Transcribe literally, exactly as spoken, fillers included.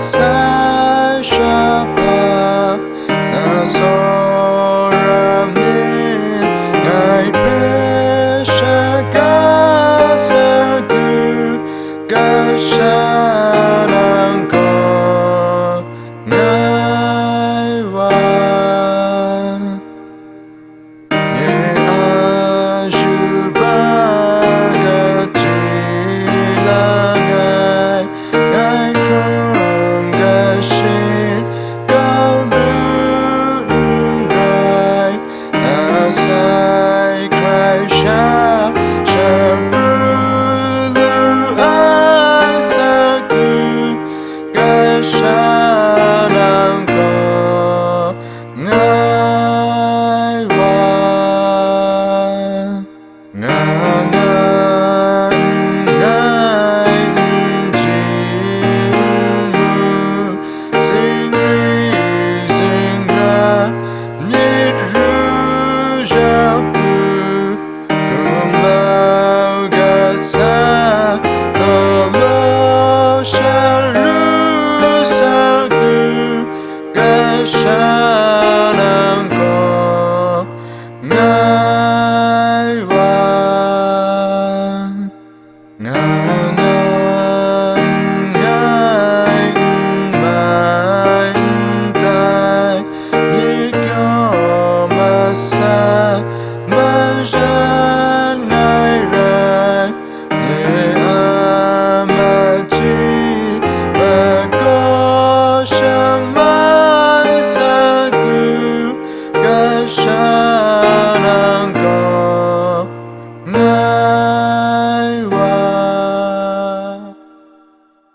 Sai sha pa na tsawra mi, ngai hpe shaga sagu kasha nang gaw ngai wa. Nye a yu bar gati lang ai, ngai hkrum kashin kau lu n rai, na sai hkrai sha, sha pru lu ai sagu kasha